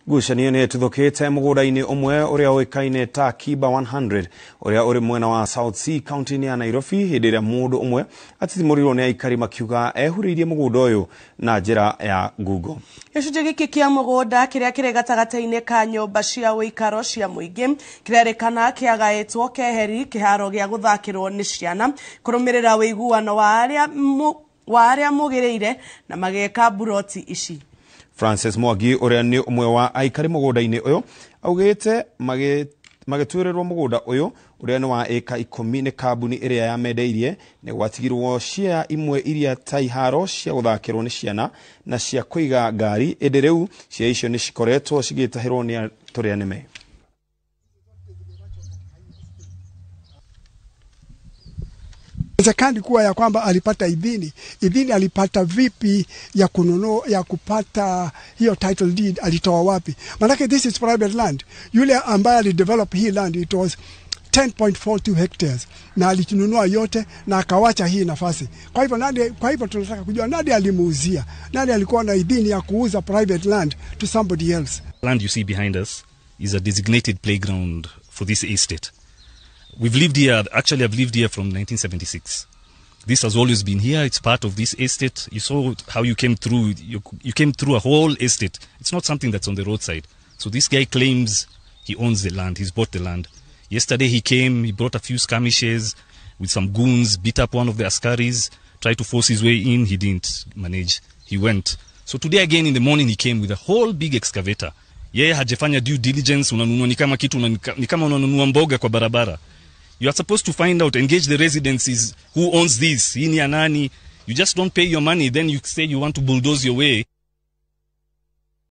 Ngucanio nĩ ĩtuthũkĩte mũgũnda-inĩ ũmwe ũrĩa ũĩkaine ta Kiba 100 ũrĩa ũrĩ mwena wa South C kaunti-inĩ ya Nairobi hĩndĩ ĩrĩa mũndũ ũmwe atitimũrirwo nĩ aikari makiuga ehurĩirie mũgũnda ũyũ na njĩra ya ngungo. Gĩcunjĩ gĩkĩ kĩa mũgũnda kĩrĩa kĩrĩ gatagatĩ-inĩ ka nyũmba cia ũikaro cia mũingĩ kĩrerĩkana kĩagaĩtwo keheri kĩharo gĩa gũthakĩrwo nĩ ciana kũrũmĩrĩra ũiguano wa arĩa mũgĩrĩire na magĩka mburoti ici. Francis Mwangi ũrĩa nĩ ũmwe wa aikari mũgũnda-inĩ ũyũ augĩte magĩtuĩrĩrwo mũgũnda ũyũ ũrĩa nĩ wa ĩka 10 nĩ kambuni ĩrĩa yamendeirie nĩ gwatigirwo cia imwe iria ta iharo cia gũthakĩrwo nĩ ciana na cia kũiga ngari, ĩndĩ rĩu cia icio nĩ cikoretwo cigĩtahĩrwo nĩ tũrĩa nĩme. Haiwezekani kuwa ya kwamba alipata idhini. Idhini alipata vipi ya kununua, ya kupata hiyo title deed alitoa wapi? Manake this is private land. Yule ambaye alidevelop hii land, it was 10.42 hectares na alinunua yote na akawacha hii nafasi. Kwa hivyo tunataka kujua nani alimuuzia, nani alikuwa na idhini ya kuuza private land to somebody else. Land you see behind us is a designated playground for this estate. We've lived here, actually I've lived here from 1976. This has always been here, it's part of this estate. You saw how you came through, you came through a whole estate. It's not something that's on the roadside. So this guy claims he owns the land, he's bought the land. Yesterday he came, he brought a few skirmishes with some goons, beat up one of the askaris, tried to force his way in, he didn't manage, he went. So today again in the morning he came with a whole big excavator. Yeye hajafanya due diligence, unanunua ni kama kitu, ni kama unanunua mboga kwa barabara. You are supposed to find out, engage the residencies, who owns this, hii ni ya nani. You just don't pay your money, then you say you want to bulldoze your way.